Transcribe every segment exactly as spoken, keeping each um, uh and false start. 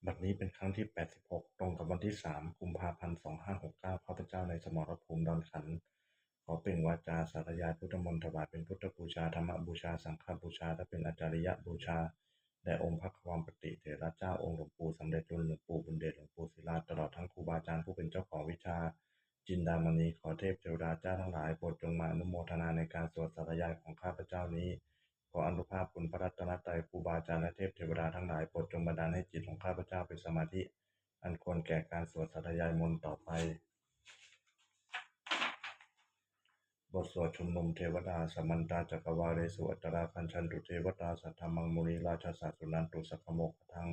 บัดนี้เป็นครั้งที่ แปดสิบหก ตรงกับวันที่ สาม กุมภาพันธ์ สองห้าหกเก้า ข้าพเจ้าในสมรภูมิดอนขัน ขอเปล่งวาจาสาธยายพุทธมนต์ถวายเป็นพุทธบูชา ธรรมบูชา สังฆบูชา และเป็นอาจาริยบูชาแด่องค์พระควัมปติเถระเจ้า องค์หลวงปู่สำเร็จลุน หลวงปู่บุญเดช หลวงปู่ศิลา ตลอดทั้งครูบาอาจารย์ผู้เป็นเจ้าของวิชา จินดามณี ขอเทพเทวดาเจ้าทั้งหลายโปรดจงมาอนุโมทนาในการสวดสาธยายของข้าพเจ้านี้ ขออานุภาพคุณพระรัตนตรัย ครูบาอาจารย์และเทพเทวดาทั้งหลายโปรดจงบันดาลให้จิตของข้าพเจ้าเป็นสมาธิ อันควรแก่การสวดสาธยายมนต์ต่อไป บทสวดชุมนุมเทวดา Samantā cakkavāḷesu atrāgacchantu devatā, saddhammaṃ munirājassa suṇantu saggamokkhadaṃ.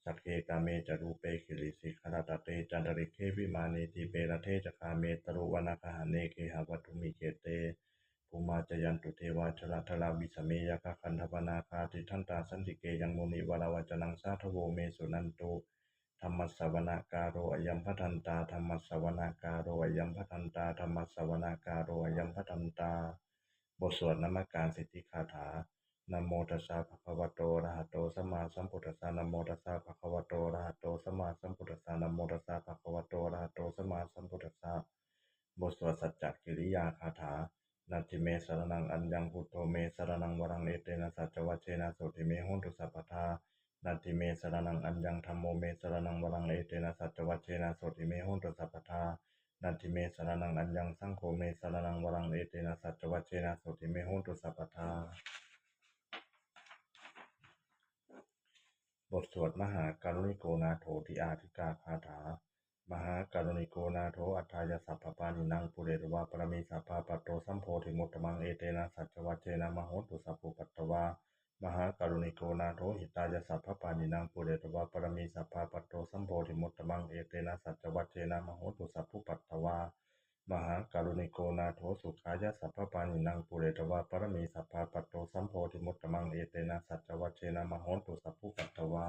Sagge kāme ca rūpe girisikharataṭe cantalikkhe vimāne, dīpe raṭṭhe ca gāme taruvanagahane gehavatthumhi khette, bhummā cāyantu devā jalathalavisame yakkhagandhabbanāgā, tiṭṭhantā santike yaṃ munivaravacanaṃ sādhavo me suṇantu. Dhammassavanakālo ayam bhadantā. Dhammassavanakālo ayam bhadantā. Dhammassavanakālo ayam bhadantā. บทสวดนมการสิทธิคาถา Namo tassa bhagavato arahato sammāsambuddhassa. Namo tassa bhagavato arahato sammāsambuddhassa. Namo tassa bhagavato arahato sammāsambuddhassa. บทสวดสัจจกิริยาคาถา Natthi me saraṇaṃ aññaṃ, buddho me saraṇaṃ varaṃ, etena saccavajjena sotthi me hotu sabbadā. Natthi me saraṇaṃ aññaṃ, dhammo me saraṇaṃ varaṃ, etena saccavajjena sotthi me hotu sabbadā. Natthi me saraṇaṃ aññaṃ, saṅgho me saraṇaṃ varaṃ, etena saccavajjena sotthi me hotu sabbadā. บทสวดมหาการุณิโกนาโถติอาทิกาคาถา Mahākāruṇiko nātho atthāya sabbapāṇinaṃ, pūretvā pāramī sabbā patto sambodhimuttamaṃ, etena saccavajjena mā hontu sabbupaddavā. Mahākāruṇiko nātho hitāya sabbapāṇinaṃ, pūretvā pāramī sabbā patto sambodhimuttamaṃ, etena saccavajjena mā hontu sabbupaddavā. Mahākāruṇiko nātho sukhāya sabbapāṇinaṃ, pūretvā pāramī sabbā patto sambodhimuttamaṃ, etena saccavajjena mā hontu sabbupaddavā.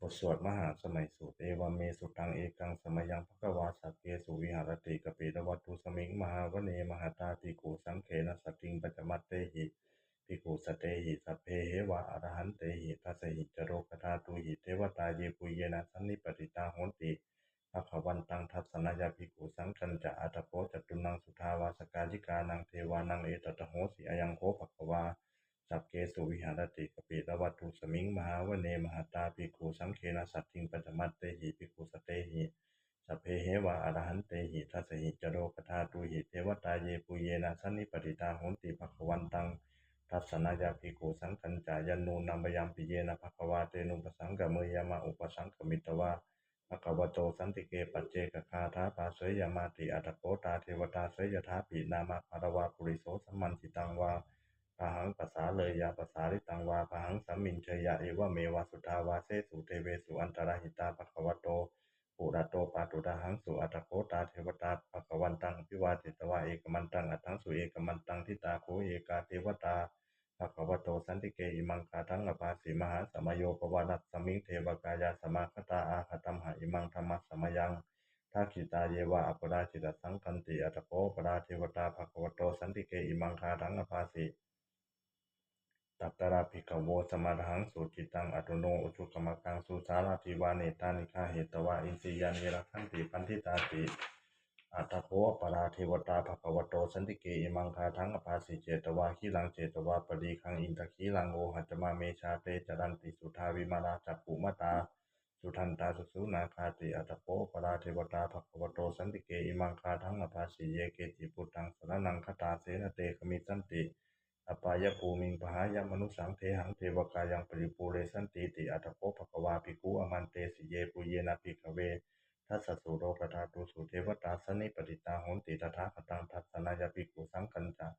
บทสวดมหาสมัยสูตร Evaṃ me sutaṃ. Ekaṃ samayaṃ bhagavā sakkesu viharati kapilavatthusmiṃ mahāvane mahatā bhikkhusaṅghena saddhiṃ pañcamattehi bhikkhusatehi sabbeheva arahantehi. Dasahi ca lokadhātūhi devatā yebhuyyena sannipatitā honti bhagavantaṃ dassanāya bhikkhusaṅghañca. Atha kho catunnaṃ suddhāvāsakāyikānaṃ devānaṃ etadahosi: Ayaṃ kho bhagavā sakkesu viharati kapilavatthusmiṃ mahāvane mahatā bhikkhusaṅghena saddhiṃ pañcamattehi bhikkhusatehi sabbeheva arahantehi. Dasahi ca lokadhātūhi devatā yebhuyyena sannipatitā honti bhagavantaṃ dassanāya bhikkhusaṅghañca. Yannūna mayampi yena bhagavā tenupasaṅkameyyāma, upasaṅkamitvā bhagavato santike paccekagāthā bhāseyyāmāti. Atha kho tā devatā seyyathāpi nāma balavā puriso sammiñjitaṃ vā bāhaṃ pasāreyya, pasāritaṃ vā bāhaṃ sammiñjeyya, evameva suddhāvāsesu devesu antarahitā bhagavato purato pāturahaṃsu. Atha kho tā devatā bhagavantaṃ abhivādetvā ekamantaṃ aṭṭhaṃsu. Ekamantaṃ ṭhitā kho ekā devatā bhagavato santike imaṃ gāthaṃ abhāsi: Mahāsamayo pavanasmiṃ, devakāyā samāgatā; āgatamha imaṃ dhammasamayaṃ, dakkhitāyeva aparājitasaṅghanti. Atha kho aparā devatā bhagavato santike imaṃ gāthaṃ abhāsi: Tatra bhikkhavo samādahaṃsu, cittaṃ attano ujukamakaṃsu; sārathīva nettāni gahetvā, indriyāni rakkhanti paṇḍitāti. Atha kho aparā devatā bhagavato santike imaṃ gāthaṃ abhāsi: Chetvā khīlaṃ chetvā palighaṃ, indakhīlaṃ ohaccamanejā; te caranti suddhā vimalā cakkhumatā, sudantā susunāgāti. Atha kho aparā devatā bhagavato santike imaṃ gāthaṃ abhāsi: Ye keci buddhaṃ saraṇaṃ gatāse, na te gamissanti apāyabhūmiṃ; pahāya mānusaṃ dehaṃ, devakāyaṃ paripūressantīti. Atha kho bhagavā bhikkhū āmantesi: Yebhuyyena bhikkhave dasasu lokadhātūsu devatā sannipatitā honti tathāgataṃ dassanāya bhikkhusaṅghañca.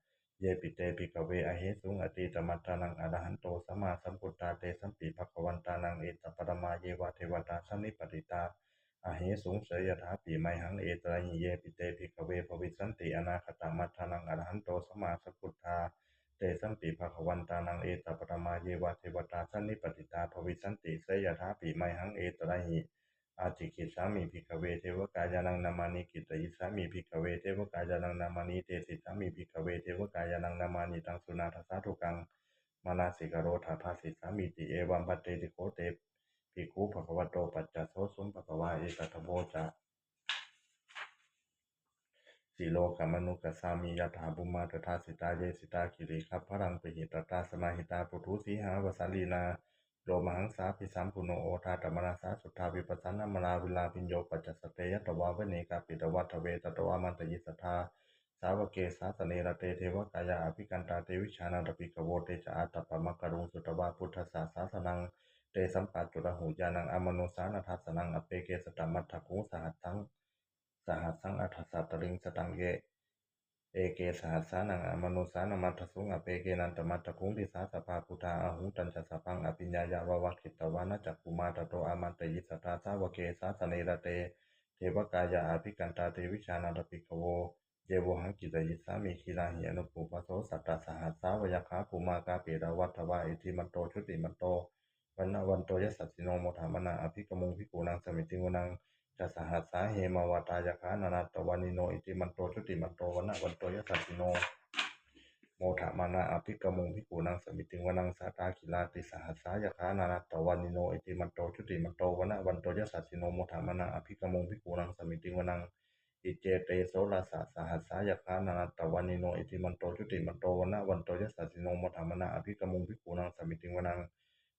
Yepi te bhikkhave ahesuṃ atītamaddhānaṃ arahanto sammāsambuddhā, tesampi bhagavantānaṃ etaparamāyeva devatā sannipatitā ahesuṃ, seyyathāpi mayhaṃ etarahi. Yepi te bhikkhave bhavissanti anāgatamaddhānaṃ arahanto sammāsambuddhā, tesampi bhagavantānaṃ etaparamāyeva devatā sannipatitā bhavissanti, seyyathāpi mayhaṃ etarahi. Ācikkhissāmi bhikkhave devakāyānaṃ nāmāni, kittayissāmi bhikkhave devakāyānaṃ nāmāni, desissāmi bhikkhave devakāyānaṃ nāmāni. Taṃ suṇātha sādhukaṃ. manasikarotha bhāsissāmīti. Evaṃ bhanteti kho te bhikkhū bhagavato paccassosuṃ. Bhagavā etadavoca: Silokamanukassāmi, yattha bhummā tadassitā; ye sitā girigabbharaṃ, pahitattā samāhitā. Puthū sīhāva sallīnā, lomahaṃsābhisambhuno; odātamanasā suddhā, vippasannamanāvilā. Bhiyyo pañcasate ñatvā, vane kāpilavatthave; tato āmantayi satthā, sāvake sāsane rate. Devakāyā abhikkantā, te vijānātha bhikkhavo; te ca ātappamakaruṃ, sutvā buddhassa sāsanaṃ. Tesampāturahu ñāṇaṃ, amanussāna dassanaṃ; appeke satamaddakkhuṃ, sahassaṃ sahassaṃ atha sattariṃ. Sataṃ ye eke sahassānaṃ, amanussānamaddasuṃ; appekenantamaddakkhuṃ, disā sabbā phuṭā ahuṃ. Tañca sabbaṃ abhiññāya, vavakkhitvāna cakkhumā; tato āmantayi satthā, sāvake sāsane rate. Devakāyā abhikkantā, te vijānātha bhikkhavo; ye vohaṃ kittayissāmi, girāhi anupubbaso. Sattasahassā va yakkhā, bhummā kāpilavatthavā; iddhimanto jutimanto, vaṇṇavanto yasassino; modamānā abhikkāmuṃ, bhikkhūnaṃ samitiṃ vanaṃ. Chasahassā hemavatā, yakkhā nānattavaṇṇino; iddhimanto jutimanto, vaṇṇavanto yasassino; modamānā abhikkāmuṃ, bhikkhūnaṃ samitiṃ vanaṃ. Sātāgirā tisahassā, yakkhā nānattavaṇṇino; iddhimanto jutimanto, vaṇṇavanto yasassino; modamānā abhikkāmuṃ, bhikkhūnaṃ samitiṃ vanaṃ. Iccete soḷasasahassā, yakkhā nānattavaṇṇino; iddhimanto jutimanto, vaṇṇavanto yasassino; modamānā abhikkāmuṃ, bhikkhūnaṃ samitiṃ vanaṃ.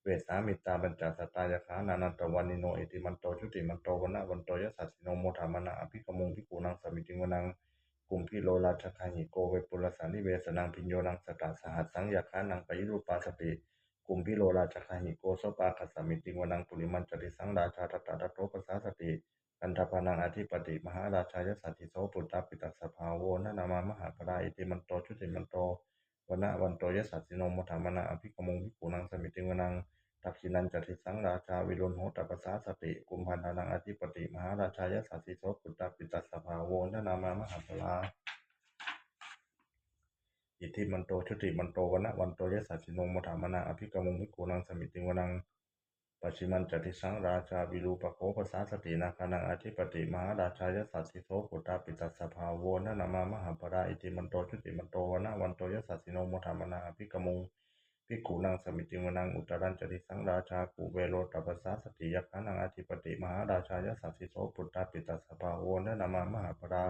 Vessāmittā pañcasatā, yakkhā nānattavaṇṇino; iddhimanto jutimanto, vaṇṇavanto yasassino; modamānā abhikkāmuṃ, bhikkhūnaṃ samitiṃ vanaṃ. Kumbhīro rājagahiko, vepullassa nivesanaṃ; bhiyyo naṃ satasahassaṃ, yakkhānaṃ payirupāsati; kumbhīro rājagahiko, sopāga samitiṃ vanaṃ. Purimañca disaṃ rājā, dhataraṭṭho pasāsati; gandhabbānaṃ ādhipati, mahārājā yasassi so. Puttāpi tassa bahavo, indanāmā mahabbalā; iddhimanto jutimanto, vaṇṇavanto yasassino; modamānā abhikkāmuṃ, bhikkhūnaṃ samitiṃ vanaṃ. Dakkhiṇañca disaṃ rājā, virūḷho tappasāsati; kumbhaṇḍānaṃ ādhipati, mahārājā yasassi so. Puttāpi tassa bahavo, indanāmā mahabbalā; iddhimanto jutimanto, vaṇṇavanto yasassino; modamānā abhikkāmuṃ, bhikkhūnaṃ samitiṃ vanaṃ. Pacchimañca disaṃ rājā, virūpakkho pasāsati; nāgānaṃ ādhipati, mahārājā yasassi so. Puttāpi tassa bahavo, indanāmā mahabbalā; iddhimanto jutimanto, vaṇṇavanto yasassino; modamānā abhikkāmuṃ, bhikkhūnaṃ samitiṃ vanaṃ. Uttarañca disaṃ rājā, kuvero tappasāsati; yakkhānaṃ ādhipati, mahārājā yasassi so. Puttāpi tassa bahavo, indanāmā mahabbalā;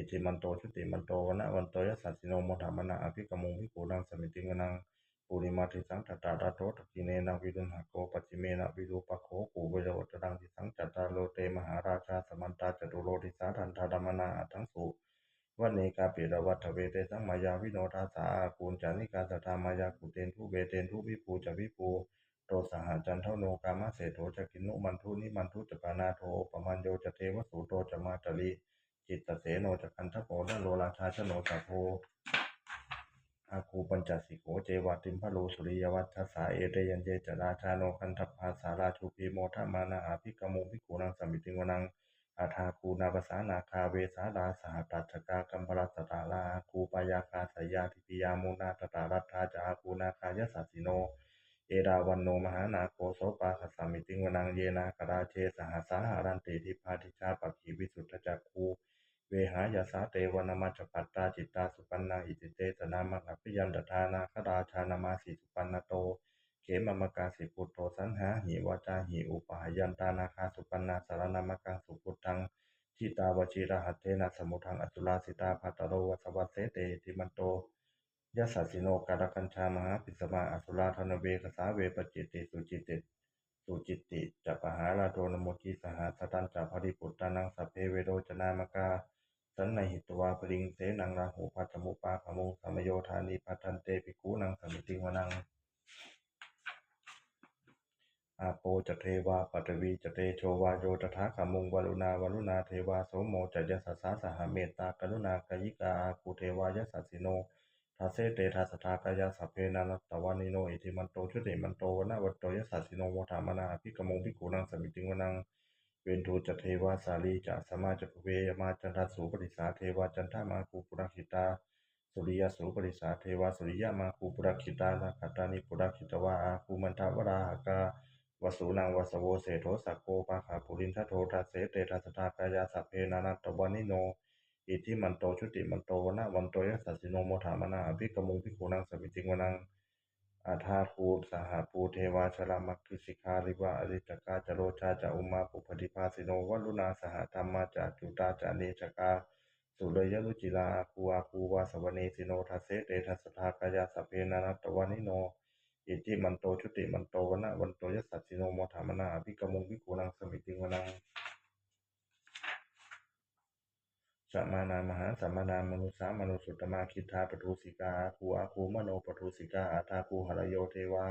iddhimanto jutimanto, vaṇṇavanto yasassino; modamānā abhikkāmuṃ, bhikkhūnaṃ samitiṃ vanaṃ. Purimaṃ disaṃ dhataraṭṭho, dakkhiṇena virūḷhako; pacchimena virūpakkho, kuvero uttaraṃ disaṃ. Cattāro te mahārājā, samantā caturo disā; daddallamānā aṭṭhaṃsu, vane kāpilavatthave. Tesaṃ māyāvino dāsā, āgū vañcanikā saṭhā; māyā kuṭeṇḍu veṭeṇḍu, viṭū ca viṭuṭo saha; candano kāmaseṭṭho ca, kinnughaṇḍu nighaṇḍu ca; panādo opamañño ca, devasūto ca mātali; cittaseno ca gandhabbo, naḷo rājā janosabho; āgū pañcasikho ceva, timbarū suriyavaccasā. Ete caññe ca rājāno, gandhabbā saha rājubhi; modamānā abhikkāmuṃ, bhikkhūnaṃ samitiṃ vanaṃ. Athāgū nābhasā nāgā, vesālā sahatacchakā; kambalassatarā āgū, pāyāgā saha ñātibhi. Yāmunā dhataraṭṭhā ca, āgū nāgā yasassino; erāvaṇo mahānāgo, sopāga samitiṃ vanaṃ. Ye nāgarāje sahasā haranti, dibbā dijā pakkhi visuddhacakkhū; vehāyasā te vanamajjhapattā, citrā supaṇṇā iti tesa nāmaṃ. Abhayantadā nāgarājānamāsi, supaṇṇato khemamakāsi buddho; saṇhāhi vācāhi upavhayantā, nāgā supaṇṇā saraṇamakaṃsu buddhaṃ. Jitā vajirahatthena, samuddaṃ asurā sitā; bhātaro vāsavassete, iddhimanto yasassino. Kālakañjā mahābhismā, asurā dānaveghasā; vepacitti sucitti sucitti ca, pahārādo namucī saha. Satañca baliputtānaṃ, sabbe verocanāmakā; sannayhitvā baliṃ senaṃ, rāhubhaddamupāgamuṃ. Samayodāni bhaddante, bhikkhūnaṃ samitiṃ vanaṃ. Āpo ca devā paṭhavī ca, tejo vāyo tadāgamuṃ; varuṇā vāruṇā devā, somo ca yasasā saha. Mettākaruṇākāyikā, āgū devā yasassino; dasete dasadhā kāyā, sabbe nānattavaṇṇino. Iddhimanto jutimanto, vaṇṇavanto yasassino; modamānā abhikkāmuṃ, bhikkhūnaṃ samitiṃ vanaṃ. Veṇḍū ca devā sahalī ca, asamā ca duve yamā; candassūpanisā devā, candamāgū purakkhitā; suriyassūpanisā devā, suriyamāgū purakkhitā. Nakkhattāni purakkhitvā, āgū mandavalāhakā; vasūnaṃ vāsavo seṭṭho, sakkopāga purindado. Dasete dasadhā kāyā, sabbe nānattavaṇṇino; iddhimanto jutimanto, vaṇṇavanto yasassino; modamānā abhikkāmuṃ, bhikkhūnaṃ samitiṃ vanaṃ. Athāgū sahabhū devā jalamaggisikhāriva, ariṭṭhakā ca rojā ca ummāpupphanibhāsino, varuṇā sahadhammā ca accutā ca anejakā, sūleyyarucirā āgū āgū vāsavanesino. Dasete dasadhā kāyā sabbe nānattavaṇṇino, iddhimanto jutimanto vaṇṇavanto yasassino, modamānā abhikkāmuṃ bhikkhūnaṃ samitiṃ vanaṃ. Samānā mahāsamānā mānusā mānusuttamā, khiḍḍāpadūsikā āgū āgū manopadūsikā, athāgū harayo devā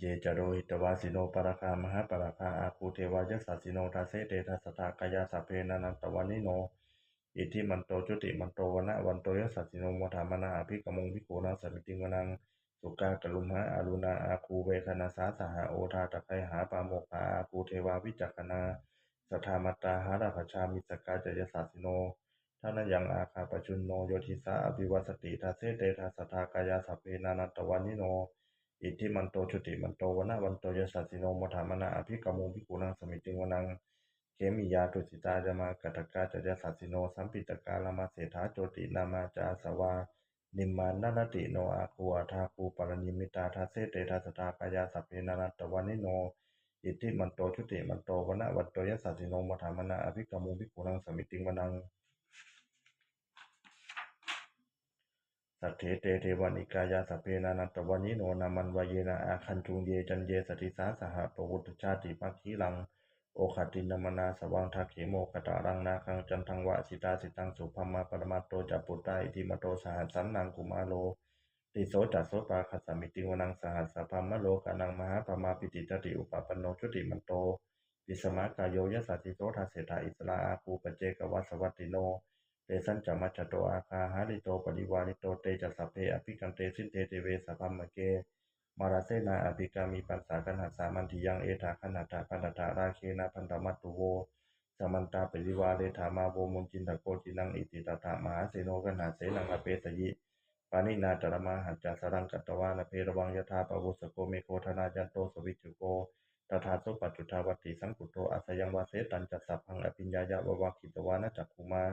ye ca lohitavāsino, pāragā mahāpāragā āgū devā yasassino. Dasete dasadhā kāyā sabbe nānattavaṇṇino, iddhimanto jutimanto vaṇṇavanto yasassino, modamānā abhikkāmuṃ bhikkhūnaṃ samitiṃ vanaṃ. Sukkā karumhā aruṇā āgū veghanasā saha, odātagayhā pāmokkhā āgū devā vicakkhaṇā, sadāmattā hāragajā missakā ca yasassino. Thanayaṃ āga pajjunno yo disā abhivassati. Dasete dasadhā kāyā sabbe nānattavaṇṇino, iddhimanto jutimanto vaṇṇavanto yasassino, modamānā abhikkāmuṃ bhikkhūnaṃ samitiṃ vanaṃ. Khemiyā tusitā yāmā kaṭṭhakā ca yasassino, lambitakā lāmaseṭṭhā jotināmā ca āsavā, nimmānaratino āgū athāgū paranimmitā. Dasete dasadhā kāyā sabbe nānattavaṇṇino, iddhimanto jutimanto vaṇṇavanto yasassino, modamānā abhikkāmuṃ bhikkhūnaṃ samitiṃ vanaṃ. Saṭṭhete devanikāyā sabbe nānattavaṇṇino, nāmanvayena āgañchuṃ ye caññe sadisā saha. Pavutthajātimakkhilaṃ oghatiṇṇamanāsavaṃ, dakkhemoghataraṃ nāgaṃ candaṃva asitātitaṃ. Subrahmā paramatto ca puttā iddhimato saha, sanaṅkumāro tisso ca sopāga samitiṃ vanaṃ. Sahassabrahmalokānaṃ mahābrahmābhitiṭṭhati, upapanno jutimanto bhismākāyo yasassi so. Dasettha issarā āgū paccekavasavattino, tesañca majjhato āgā hārito parivārito. Te ca sabbe abhikkante sinde deve sabrahmake, mārasenā abhikkāmi passa kaṇhassa mandiyaṃ. Etha gaṇhatha bandhatha rāgena bandhamatthu vo, samantā parivāretha mā vo muñcittha koci naṃ. Iti tattha mahāseno kaṇhasenaṃ apesayi, pāṇinā talamāhacca saraṃ katvāna bheravaṃ. Yathā pāvussako megho thanayanto savijjuko, tadā so paccudāvatti saṅkuddho asayaṃvase. Tañca sabbaṃ abhiññāya vavakkhitvāna cakkhumā,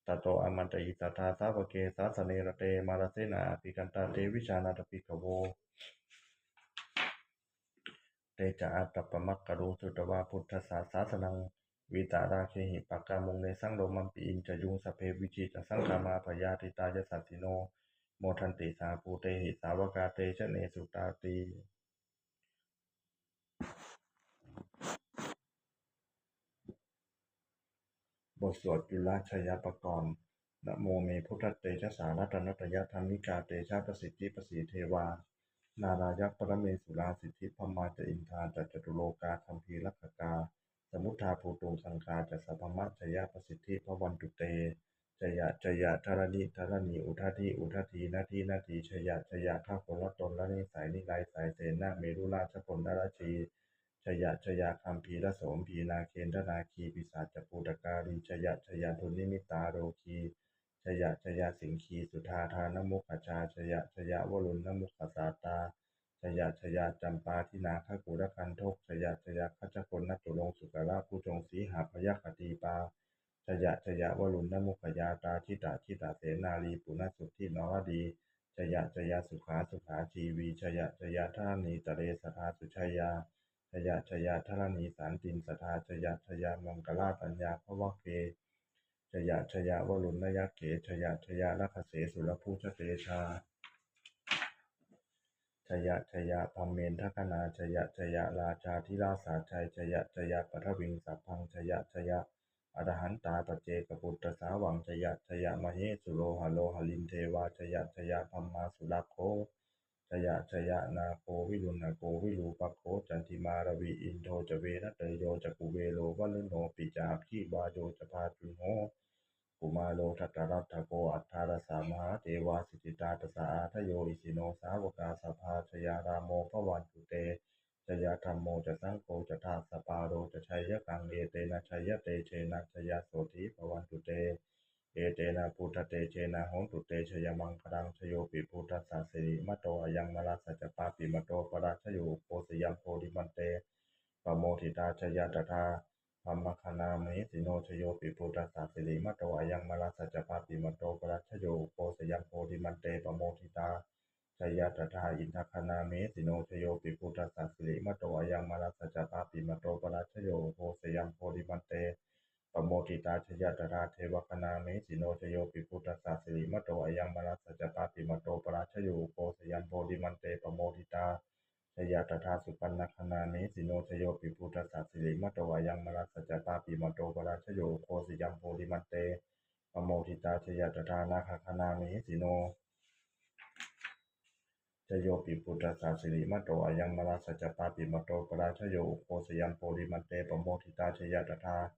tato āmantayi satthā sāvake sāsane rate, mārasenā abhikkantā te vijānātha bhikkhavo. Te ca ātappamakaruṃ sutvā buddhassa sāsanaṃ, vītarāgehi pakkāmuṃ nesaṃ lomampi iñjayuṃ. Sabbe vijitasaṅgāmā bhayātītā yasassino, modanti saha bhūtehi sāvakā te janesutāti. บทสวดจุลชัยปกรณ์ Namo me buddhatejasā ratanattayadhammikā, tejapasiddhi pasīdevā nārāyaparamesurā, siddhibrahmā ca indā ca catulokā gambhīrakkhakā, samuddā bhūtuṃ gaṅgā ca sabrahmajayapasiddhi bhavantu te. Jaya jaya dharaṇi dharaṇī udadhi udadhī nadī nadī, jaya jaya gagonlatonlanisai niraisai senamerurājagonlarajī, jaya jaya gambhīrasombhī nāgendanāgī pisācabhūtakālī, jaya jaya dunnimittarogī, jaya jaya siṅgīsudādānamukhajā, jaya jaya varuṇṇamukhasātrā, jaya jaya campādināgakulagandhok, jaya jaya gajagonnaturaṅga sukarabhujaṅga sīhabyagghadīpā, jaya jaya varuṇṇamukhayātrā, jita jita senārī punasuddhi naradī, jaya jaya sukhā sukhā jīvī, jaya jaya dharaṇītale sadā sujayā, jaya jaya dharaṇī santin sadā, jaya jaya maṅkarājaraññā bhavagge, jaya jaya varuṇṇayakkhe, jaya jaya rakkhase surabhujatejā, jaya jaya brahmendagaṇā, jaya jaya rājādhirājasājjai, jaya jaya paṭhaviṃ sabbaṃ, jaya jaya arahantā paccekabuddhasāvaṃ, jaya jaya mahesuro haro harindevā, jaya jaya brahmā surakkho, jaya jaya nāgo viruḷhako virūpakkho candimā ravi indo ca venateyyo ca kuvero varuṇopi ca aggi vāyo ca pājuṇho, kumāro dhataraṭṭhako aṭṭhārasa mahādevā siddhitātasa ādayo isino sāvakā sabbā jaya rāmo bhavantu te, jaya dhammo ca saṅgho ca dasapālo ca jayakaṃ. Etena jayatejena jayasotthī bhavantu te. Etena buddhatejena hotu te jayamaṅgalaṃ. Jayopi buddhassa sirīmato ayaṃ mārassa ca pāpimato parājayo ugghosayuṃ bodhimaṇḍe pamoditā jaya tadā brahmagaṇā mahesino. Jayopi buddhassa sirīmato ayaṃ, mārassa ca pāpimato parājayo, ugghosayaṃ bodhimaṇḍe pamoditā, jaya tadā indagaṇā mahesino. Jayopi buddhassa sirīmato ayaṃ, mārassa ca pāpimato parājayo, ugghosayaṃ bodhimaṇḍe pamoditā, jaya tadā devagaṇā mahesino. Jayopi buddhassa sirīmato ayaṃ, mārassa ca pāpimato parājayo, ugghosayaṃ bodhimaṇḍe pamoditā, jaya tadā supaṇṇagaṇā mahesino. Jayopi buddhassa sirīmato ayaṃ, mārassa ca pāpimato parājayo, ugghosayaṃ bodhimaṇḍe pamoditā, jaya tadā nāgagaṇā mahesino. Jayopi buddhassa sirīmato ayaṃ, mārassa ca pāpimato parājayo, ugghosayaṃ bodhimaṇḍe pamoditā, jaya tadā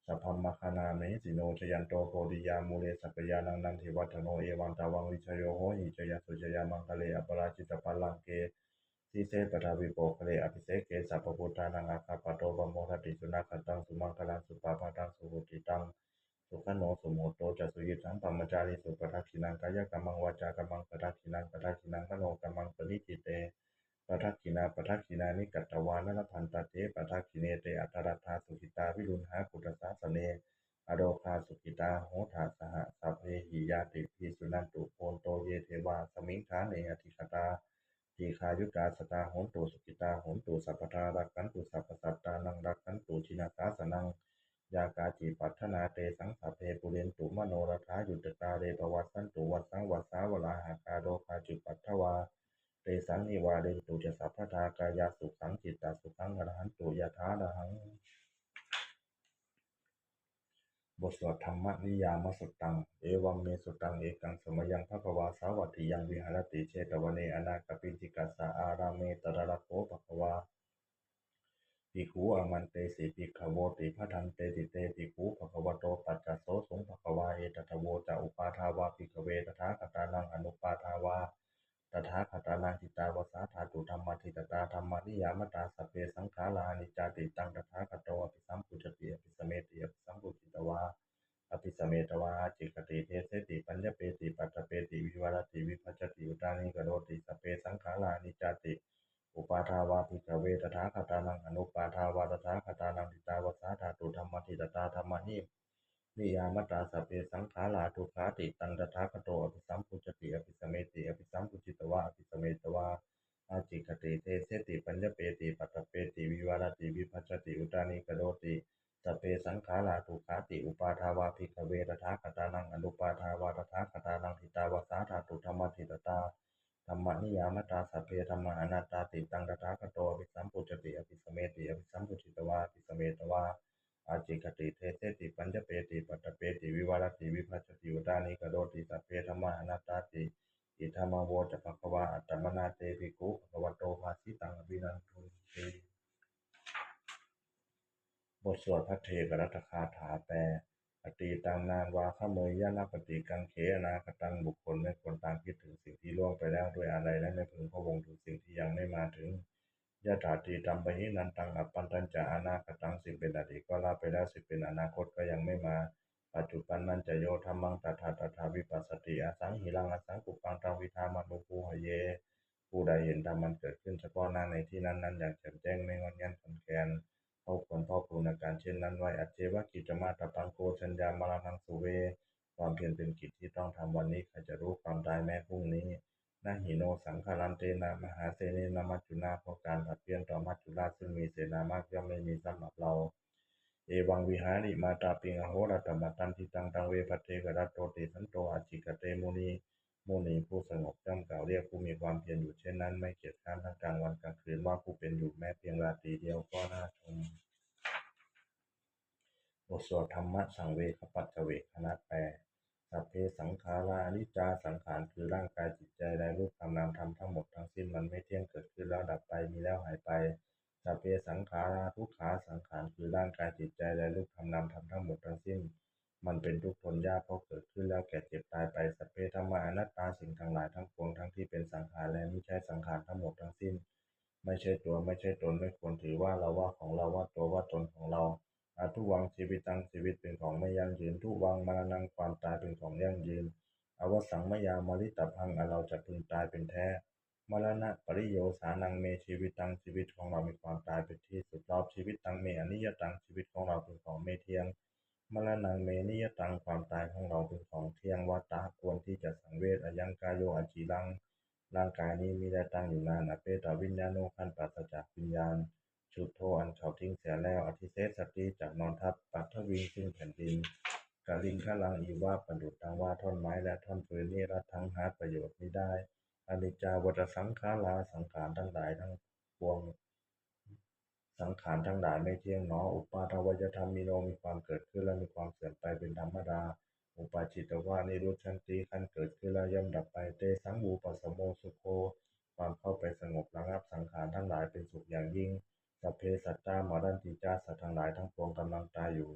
sabrahmagaṇā mahesino. Jayanto bodhiyā mūle sakyānaṃ nandivaḍḍhano, evaṃ tvaṃ vijayo hohi jayassu jayamaṅgale, aparājitapallaṅke sīse paṭhavipokkhare, abhiseke sabbabuddhānaṃ aggappatto pamodati. Sunakkhattaṃ sumaṅgalaṃ supabhātaṃ suhuṭṭhitaṃ, sukhaṇo sumuhutto ca suyiṭṭhaṃ brahmacārisu, padakkhiṇaṃ kāyakammaṃ vācākammaṃ padakkhiṇaṃ, padakkhiṇaṃ manokammaṃ paṇidhī te padakkhiṇā, padakkhiṇāni katvāna labhantatthe padakkhiṇe. Te atthaladdhā sukhitā viruḷhā buddhasāsane, arogā sukhitā hotha saha sabbehi ñātibhi. Suṇantu bhonto ye devā asmiṃ ṭhāne adhigatā, dīghāyukā sadā hontu, sukhitā hontu sabbadā, rakkhantu sabbasattānaṃ, rakkhantu jinasāsanaṃ. Yā kāci patthanā tesaṃ sabbe pūrentu manorathā, yuttakāle pavassantu vassaṃ vassā valāhakā, rogā cupaddavā tesaṃ nivārentu ca sabbadā, kāyasukhaṃ cittasukhaṃ arahantu yathārahaṃ. บทสวด Dhammaniyāmasuttaṃ. Evaṃ me sutaṃ. Ekaṃ samayaṃ bhagavā sāvatthiyaṃ viharati jetavane anāthapiṇḍikassa ārāme. Tatra kho bhagavā bhikkhū āmantesi bhikkhavoti. Bhadanteti te bhikkhū bhagavato paccassosuṃ. Bhagavā etadavoca. Uppādā vā bhikkhave tathāgatānaṃ anuppādā vā tathāgatānaṃ, ṭhitāva sā dhātu dhammaṭṭhitatā dhammaniyāmatā, sabbe saṅkhārā aniccāti. Taṃ tathāgato abhisambujjhati abhisameti, abhisambujjhitvā abhisametvā ācikkhati deseti paññapeti paṭṭhapeti vivarati vibhajati uttānīkaroti, sabbe saṅkhārā aniccāti. Uppādā vā bhikkhave tathāgatānaṃ anuppādā vā tathāgatānaṃ, ṭhitāva sā dhātu dhammaṭṭhitatā dhammaniyāmatā, sabbe saṅkhārā dukkhāti. Taṃ tathāgato abhisambujjhati abhisameti, abhisambujjhitvā abhisametvā ācikkhati deseti paññapeti paṭṭhapeti vivarati vibhajati uttānīkaroti, sabbe saṅkhārā dukkhāti. Uppādā vā bhikkhave tathāgatānaṃ anuppādā vā tathāgatānaṃ, ṭhitāva sā dhātu dhammaṭṭhitatā dhammaniyāmatā, sabbe dhammā anattāti. Taṃ tathāgato abhisambujjhati abhisameti, abhisambujjhitvā abhisametvā ācikkhati deseti paññapeti paṭṭhapeti vivarati vibhajati uttānīkaroti, sabbe dhammā anattāti. Idamavoca bhagavā. Attamanā te bhikkhū bhagavato bhāsitaṃ abhinandunti. บทสวดภัทเทกรัตตคาถาแปล Atītaṃ nānvāgameyya nappaṭikaṅkhe anāgataṃ. บุคคลไม่ควรตามคิดถึงสิ่งที่ล่วงไปแล้วด้วยอาลัย และไม่พึงพะวงถึงสิ่งที่ยังไม่มาถึง Yadatītampahīnantaṃ appattañca anāgataṃ. สิ่งเป็นอดีตก็ละไปแล้ว สิ่งเป็นอนาคตก็ยังไม่มา Paccuppannañca yo dhammaṃ tattha tattha vipassati, asaṃhīraṃ asaṅkuppaṃ taṃ vidvā manubrūhaye. ผู้ใดเห็นธรรมอันเกิดขึ้นเฉพาะหน้าในที่นั้นๆ อย่างแจ่มแจ้ง ไม่ง่อนแง่นคลอนแคลน เขาควรพอกพูนอาการเช่นนั้นไว้ Ajjeva kiccamātappaṃ ko jaññā maraṇaṃ suve. ความเพียรเป็นกิจที่ต้องทำวันนี้ ใครจะรู้ความตายแม้พรุ่งนี้ Na hi no saṅgarantena mahāsenena maccunā. เพราะการผัดเพี้ยนต่อมัจจุราชซึ่งมีเสนามาก ย่อมไม่มีสำหรับเรา Evaṃvihārimātāpiṃ ahorattamatanditaṃ taṃ ve bhaddekarattoti santo ācikkhate muni. มุนีผู้สงบย่อมกล่าวเรียกผู้มีความเพียรอยู่เช่นนั้น ไม่เกียจคร้านทั้งกลางวันกลางคืน ว่าผู้เป็นอยู่แม้เพียงราตรีเดียวก็น่าชม บทสวดธรรมสังเวคปัจจเวกขณะแปล Sabbe saṅkhārā aniccā. สังขารคือร่างกายจิตใจและรูปธรรมนามธรรมทั้งหมดทั้งสิ้น มันไม่เที่ยง เกิดขึ้นแล้วดับไป มีแล้วหายไป Sabbe saṅkhārā dukkhā. สังขารคือร่างกายจิตใจและรูปธรรมนามธรรมทั้งหมดทั้งสิ้น มันเป็นทุกข์ทนยาก เพราะเกิดขึ้นแล้วแก่เจ็บตายไป Sabbe dhammā anattā. สิ่งทั้งหลายทั้งปวงทั้งที่เป็นสังขารและมิใช่สังขารทั้งหมดทั้งสิ้น ไม่ใช่ตัวไม่ใช่ตน ไม่ควรถือว่าเราว่าของเรา ว่าตัวว่าตนของเรา Adhuvaṃ jīvitaṃ. ชีวิตเป็นของไม่ยั่งยืน Dhuvaṃ maraṇaṃ. ความตายเป็นของยั่งยืน Avassaṃ mayā maritabbaṃ. อันเราจะพึงตายเป็นแท้ Maraṇapariyosānaṃ me jīvitaṃ, ชีวิตของเรามีความตายเป็นที่สุดรอบ Jīvitaṃ me aniyataṃ, ชีวิตของเราเป็นของไม่เที่ยง Maraṇaṃ me niyataṃ, ความตายของเราเป็นของเที่ยง Vata, ควรที่จะสังเวช Ayaṃ kāyo aciraṃ, ร่างกายนี้มิได้ตั้งอยู่นาน Apetaviññāṇo, อันปราศจากวิญญาณ Chuḍḍho, อันเขาทิ้งเสียแล้ว Adhisessati, จักนอนทับ Paṭhaviṃ, ซึ่งแผ่นดิน Kaliṅgaraṃ iva, ประดุจดังว่าท่อนไม้และท่อนฟืน Niratthaṃ, หาประโยชน์มิได้ Aniccā vata saṅkhārā, สังขารทั้งหลายทั้งปวง สังขารทั้งหลายไม่เที่ยงหนอ Uppādavayadhammino, มีความเกิดขึ้นและมีความเสื่อมไปเป็นธรรมดา Uppajjitvā nirujjhanti, ครั้นเกิดขึ้นแล้วย่อมดับไป Tesaṃ vūpasamo sukho, ความเข้าไปสงบระงับสังขารทั้งหลายเป็นสุขอย่างยิ่ง Sabbe sattā maranti ca, สัตว์ทั้งหลายทั้งปวงกำลังตายอยู่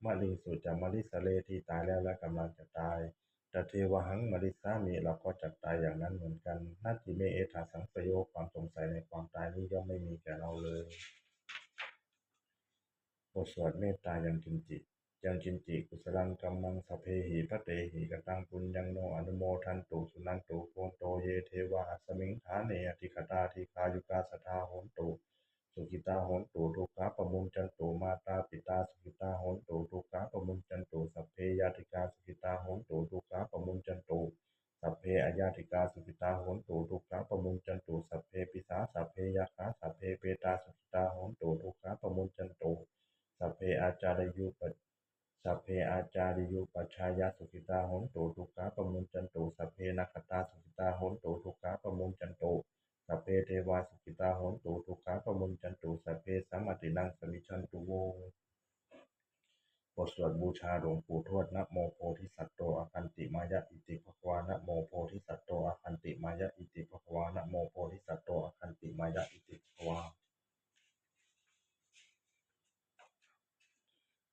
Mariṃsu ca marissare, ที่ตายแล้วและกำลังจะตาย Tathevāhaṃ marissāmi, เราก็จักตายอย่างนั้นเหมือนกัน Natthi me ettha saṃsayo, ความสงสัยในความตายนี้ย่อมไม่มีแก่เราเลย บทสวดเมตตายังกิญจิ Yaṃ kiñci kusalaṃ kammaṃ sabbehi patehi kataṃ puññaṃ no anumodantu suṇantu bhonto ye devā asmiṃ ṭhāne adhigatā dīghāyukā sadā hontu sukhitā hontu dukkhā pamuñcantu. Mātā pitā sukhitā hontu dukkhā pamuñcantu. Sabbe ñātikā sukhitā hontu dukkhā pamuñcantu. Sabbe aññātikā sukhitā hontu dukkhā pamuñcantu. Sabbe pisā sabbe yakkhā sabbe petā sukhitā hontu dukkhā pamuñcantu. Sabbe ācariyūpa sabbe ācariyūpajjhāyā sukhitā hontu dukkhā pamuñcantu. Sabbe nakkhattā sukhitā hontu dukkhā pamuñcantu. Sabbe devā sukhitā hontu dukkhā pamuñcantu. Sabbesaṃ ātīnaṃ samijjhantu vo. บทสวดบูชาหลวงปู่ทวด Namo bodhisatto āgantimāya iti bhagavā. Namo bodhisatto āgantimāya iti bhagavā. Namo bodhisatto āgantimāya iti bhagavā.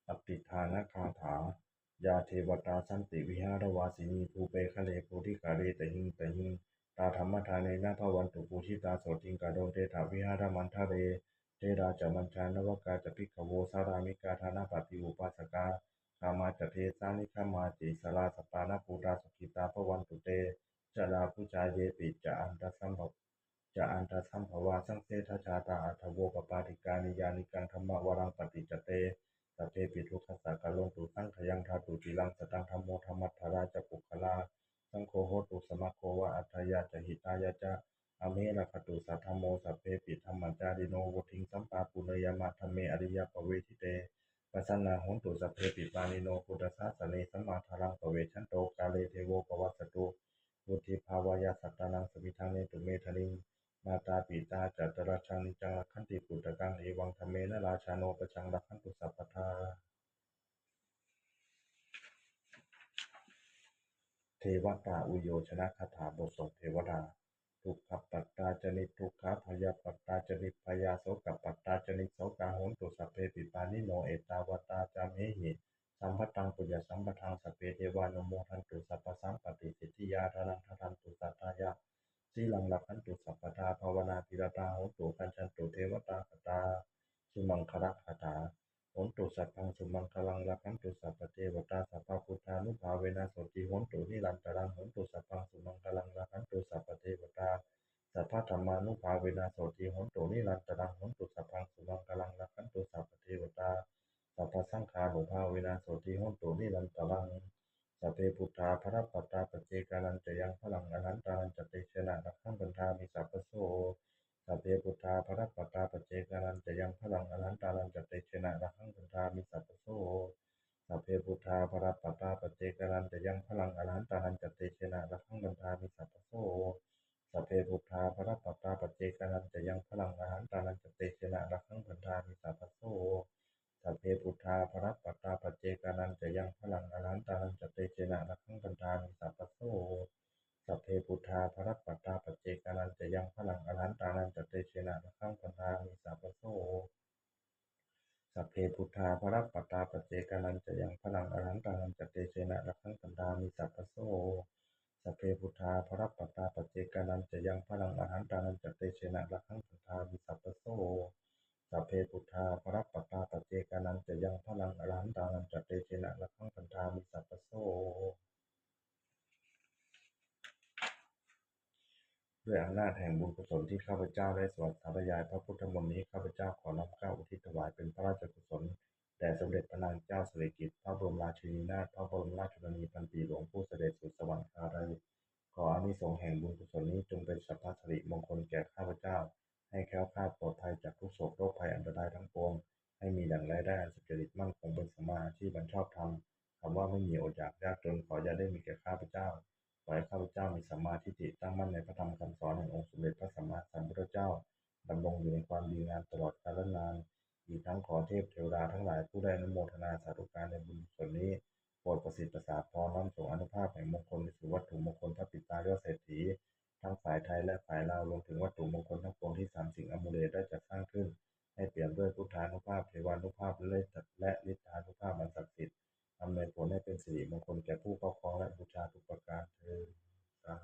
Pattidānagāthā. Yā devatā santi vihāravāsinī, thūpe ghare bodhighare tahiṃ tahiṃ, tā dhammadānena bhavantu pūjitā, sotthiṃ karontedha vihāramaṇḍale. Therā ca majjhā navakā ca bhikkhavo, sārāmikā dānapatī upāsakā, gāmā ca desā nigamā ca issarā, sappāṇabhūtā sukhitā bhavantu te. Jalābujā yepi ca aṇḍasambha ca aṇḍasambhavā, saṃsedajātā athavopapātikā, niyyānikaṃ dhammavaraṃ paṭicca te, sabbepi dukkhassa karontu saṅkhayaṃ. Ṭhātu ciraṃ sataṃ dhammo, dhammaddharā ca puggalā, saṅgho hotu samaggo va, atthāya ca hitāya ca. Amhe rakkhatu saddhammo, sabbepi dhammacārino, vuḍḍhiṃ sampāpuṇeyyāma, dhamme ariyappavedite. Pasannā hontu sabbepi, pāṇino buddhasāsane, sammā dhāraṃ pavecchanto, kāle devo pavassatu, vuḍḍhibhāvāya sattānaṃ, samiddhaṃ netu medaniṃ. Mātā pitā ca atrajaṃ, niccaṃ rakkhanti puttakaṃ, evaṃ dhammena rājāno, pajaṃ rakkhantu sabbadā. Devatāuyyojanagāthā. บทสวดเทวดา Dukkhappattā ca niddukkhā, bhayappattā ca nibbhayā, sokappattā ca nissokā, hontu sabbepi pāṇino. Ettāvatā ca amhehi, sambhataṃ puññasampadaṃ, sabbe devānumodantu, sabbasampattisiddhiyā. Dānaṃ dadantu saddhāya, sīlaṃ rakkhantu sabbadā, bhāvanābhiratā hontu, gacchantu devatāgatā. Sumaṅgalagāthā. Hotu sabbaṃ sumaṅgalaṃ, rakkhantu sabbadevatā, sabbabuddhānubhāvena, sotthī hontu nirantaraṃ. Hotu sabbaṃ sumaṅgalaṃ, rakkhantu sabbadevatā, sabbadhammānubhāvena, sotthī hontu nirantaraṃ. Hotu sabbaṃ sumaṅgalaṃ, rakkhantu sabbadevatā, sabbasaṅghānubhāvena, sotthī hontu nirantaraṃ. Sabbe buddhā balappattā, paccekānañca yaṃ balaṃ, arahantānañca tejena, rakkhaṃ bandhāmi sabbaso. Sabbe buddhā balappattā, paccekānañca yaṃ balaṃ, arahantānañca tejena, rakkhaṃ bandhāmi sabbaso. Sabbe buddhā balappattā, paccekānañca yaṃ balaṃ, arahantānañca tejena, rakkhaṃ bandhāmi sabbaso. Sabbe buddhā balappattā, paccekānañca yaṃ balaṃ, arahantānañca tejena, rakkhaṃ bandhāmi sabbaso. Sabbe buddhā balappattā, paccekānañca yaṃ balaṃ, arahantānañca tejena, rakkhaṃ bandhāmi sabbaso. Sabbe buddhā balappattā, paccekānañca yaṃ balaṃ, arahantānañca tejena, rakkhaṃ bandhāmi sabbaso. Sabbe buddhā balappattā, paccekānañca yaṃ balaṃ, arahantānañca tejena, rakkhaṃ bandhāmi sabbaso. Sabbe buddhā balappattā, paccekānañca yaṃ balaṃ, arahantānañca tejena, rakkhaṃ bandhāmi sabbaso. Sabbe buddhā balappattā, paccekānañca yaṃ balaṃ, arahantānañca tejena, rakkhaṃ bandhāmi sabbaso. ด้วยอำนาจแห่งบุญกุศลที่ข้าพเจ้าได้สวดสาธยายพระพุทธมนต์นี้ ข้าพเจ้าขอน้อมเกล้าอุทิศถวายเป็นพระราชกุศล แด่สมเด็จพระนางเจ้าสิริกิติ์ พระบรมราชินีนาถ พระบรมราชชนนีพันปีหลวงผู้เสด็จสู่สวรรคาลัย ขออานิสงส์แห่งบุญกุศลนี้จงเป็นสัพพสิริมงคลแก่ข้าพเจ้า ให้แคล้วคลาดปลอดภัยจากทุกข์โศกโรคภัยอันตรายทั้งปวง ให้มีดั่งรายได้อันสุจริตมั่นคงเป็นสัมมาอาชีพอันชอบธรรม คำว่าไม่มีอดอยากยากจนขออย่าได้มีแก่ข้าพเจ้า ขอให้ข้าพเจ้ามีสัมมาทิฏฐิตั้งมั่นในพระธรรมคำสอนแห่งองค์สมเด็จพระสัมมาสัมพุทธเจ้า ดำรงอยู่ในความดีงามตลอดกาลนาน อีกทั้งขอเทพเทวดาทั้งหลายผู้ได้อนุโมทนาสาธุการในบุญกุศลนี้ โปรดประสิทธิ์ประสาทพรน้อมส่งอานุภาพแห่งมงคลไปสู่วัตถุมงคลพระปิดตายอดเศรษฐี ทั้งฝ่ายไทยและฝ่ายลาว รวมถึงวัตถุมงคลทั้งปวงที่สามสิงห์อมูเลตได้จัดสร้างขึ้น ให้เปี่ยมด้วยพุทธานุภาพ เทวานุภาพ และฤทธานุภาพอันศักดิ์สิทธิ์ อำนวยผลให้เป็นสิริมงคลแก่ผู้ครอบครองและบูชาทุกประการเทอญ สา